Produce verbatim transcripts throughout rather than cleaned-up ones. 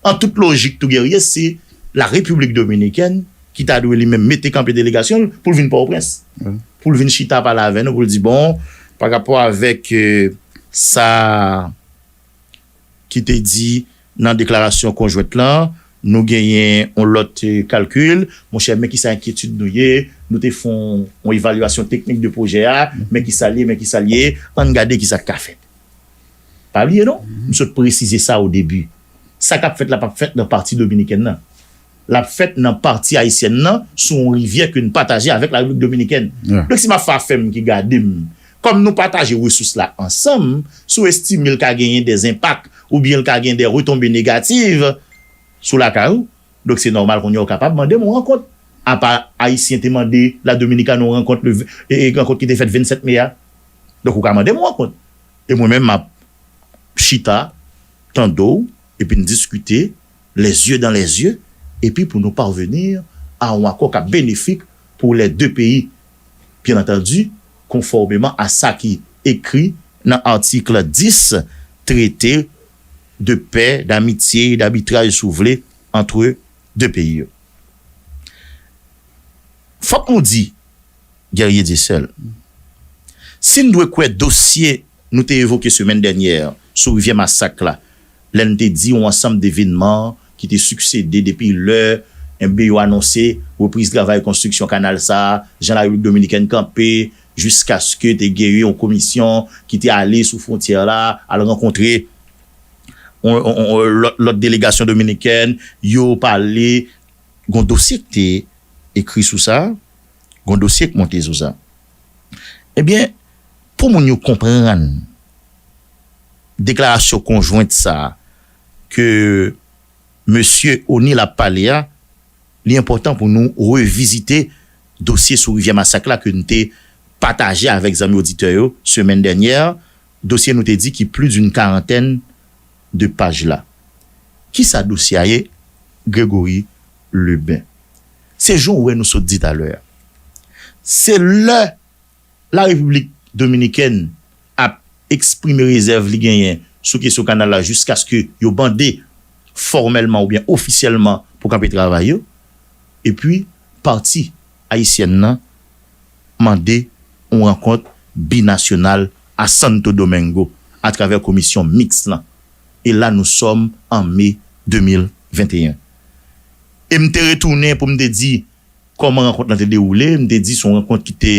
An tout lojik tou, Guerrier, se la Repiblik Dominikèn ki ta dwe li menm mete kanpe delegasyon l pou l vin Pòtoprens. Pou l vin chita pale avè nou, pou l di, bon, pa rapò avèk, euh, sa ki te di nan deklarasyon konjwent lan, nou genyen yon lòt, euh, kalkil. Monchè, men ki sa enkyetid nou ye, nou te fè yon, yon evalyasyon teknik de pwojè a, men ki sa l ye, men ki sa l ye, ann gade ki sa k ka fèt. Pa bliye non, m sot presize sa o debi. Sa k ap fèt la p ap fèt nan pati dominikèn nan. L ap fèt nan pati ayisyèn nan, sou yon rivyè ke n pataje avèk la Repiblik Dominikèn. Donk, se m ap fè afè m ki gade m. Kòm nou pataje resous la ansanm, si w estime l ka genyen dè enpak oubyen l ka gen dè retonbe negatif sou lakay ou, donk, se nòmal kounye a w kapab mande m yon rankont. Apa Ayisyen te mande La Dominikani yon rankont, le, e, e, rankont ki te fèt vennsèt me a. Donk, ou ka mande m yon rankont. E mwen menm, m ap chita, tande w, epi n diskite, les yeux dans les yeux, epi pou nou parvenir à yon akò k ap benefik pou les deux pays, bien entendu, konfòmeman a sa ki ekri nan atik dis, traité de paix, d'amitié, d'arbitrage, si w vle, entre deux pays yo. Fòk nou di, Guerrier Dieuseul, si n dwe kwè dosye nou te evoke semèn dènyè sou Rivyè Masak la, lè n te di yon ansanm devenman ki te siksede depi lè, enben, yo anonse repriz travay konstriksyon kanal sa a, jan Larepiblik Dominikèn kanpe, jiskaske te genyen yon komisyon ki te ale sou fwontyè la, al rankontre yon, yon, yon, lòt, lòt delegasyon dominikèn, yo pale, gon dosye ki te ekri sou sa, gon dosye ki monte sou sa. Ebyen, pou moun yo konprann deklarasyon konjwent sa a ke mesye O'Neill ap pale a, li enpòtan pou nou revizite dosye sou Rivyè Masak la ke n te pataje avèk zanmi oditè yo semèn dènyè, dosye nou te di ki plis d'une karantèn de paj la. Kisa dosye a ye, Gregory Lebin? Se jan w wè nou sot di talè a. Se lè Larepiblik Dominikèn ap eksprime rezèv li genyen sou kesyon kanal la jiskaske yo mande fòmèlman oubyen ofisyèlman pou kanpe travay yo. Epi, pati ayisyèn nan mande yon rankont binasyonal a Santo Domingo atravè komisyon miks lan. E la nou sòm an me de mil venteyen. E m te retounen pou m te di kòman rankont lan te dewoule. M te di se yon rankont ki te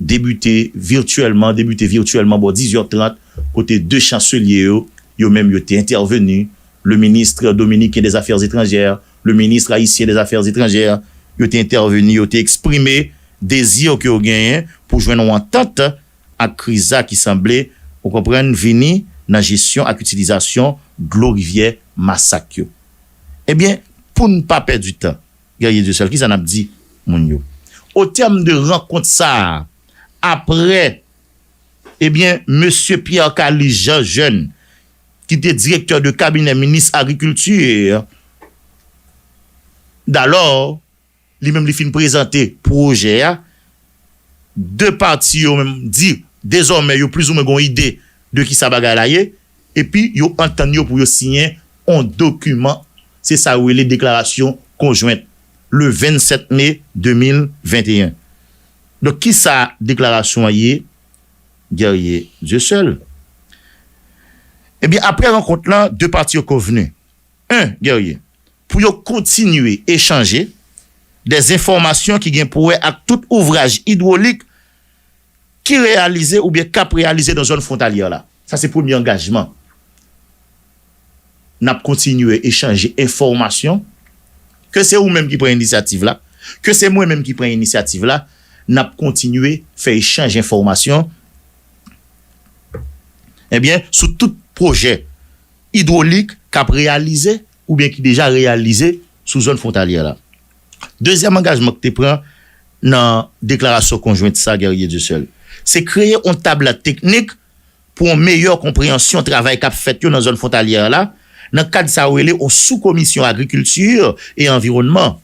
debite vityèlman, debite vityèlman bò dizuit trant, kote de chanselye yo, yo menm yo te entèveni. Le ministre dominicain des Affaires étrangères, le ministre haïtien des Affaires étrangères, yo te entèveni, yo te eksprime dezi ke yo genyen pou jwenn yon antant ak kriz la ki sanble, ou konprann, vini nan jesyon ak itilizasyon dlo rivyè Masak yo. Ebyen, pou n pa pèdi tan, Guerrier Dieuseul, kisa n ap di moun yo? O tèm de rankont sa a, apre, ebyen, mesye Pierre Calis Jean Jeune, ki te direktè de kabinè minis agrikilti, dalò, li menm li fin prezante pwojè a, de pati yo menm di dezòmè yo plizoumwen gon ide de kisa bagay la ye, epi yo antann yo pou yo siyen on dokiman, se sa yo rele deklarasyon konjwent, le vennsèt me de mil venteyen. Donk, kisa deklarasyon an ye, Guerrier Dieuseul? Ebyen, apre rankont lan, de pati yo konvni, en, Guerrier, pou yo kontinye echanje dè enfòmasyon ki gen pou wè ak tout ouvraj idwolik ki reyalize oubyen k ap reyalize nan zòn fwontalyè la. Sa se premye angajman. N ap kontinye echanje enfòmasyon, ke se ou menm ki pran inisyativ la, ke se mwen menm ki pran inisyativ la, n ap kontinye fè echanj enfòmasyon, ebyen, sou tout pwojè idwolik k ap reyalize oubyen ki deja reyalize sou zòn fwontalyè la. Dezyèm angajman ki te pran nan deklarasyon konjwent sa, Guerrier Dieuseul, se kreye yon tab teknik pou yon meyè konpreyansyon travay k ap fèt yo nan zòn fwontalyè la, nan kad sa yo rele yon sou-komisyon agrikilti e anviwònman.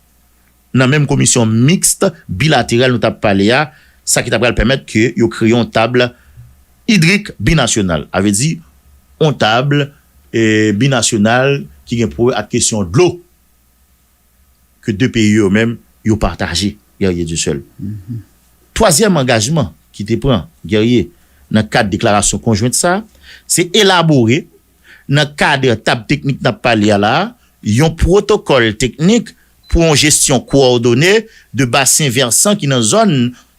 Nan menm komisyon miks bilateral nou t ap pale a, sa ki ta pral pèmèt ke yo kreye yon tab idrik binasyonal, sa vle di yon tab, e, binasyonal ki gen pou wè ak kesyon dlo ke de peyi yo menm yo pataje, Guerrier Dussel. Twazyèm angajman ki te pran Guerrier nan kad deklarasyon konjwent sa, se elabore nan kad tab teknik n ap pale a la, yon pwotokòl teknik pou yon jesyon kowòdone de basen vèsan ki nan zòn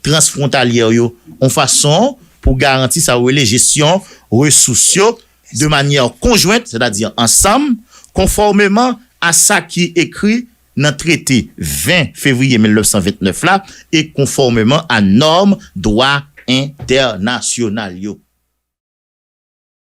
transfwontalyè yo, yon fason pou garanti sa yo rele jesyon resous yo de manyè konjwent, sètadi ansanm, konfòmeman a sa ki ekri nan trete ven fevriye mil nèf san vennèf la e konfòmeman a nòm dwa entènasyonal yo.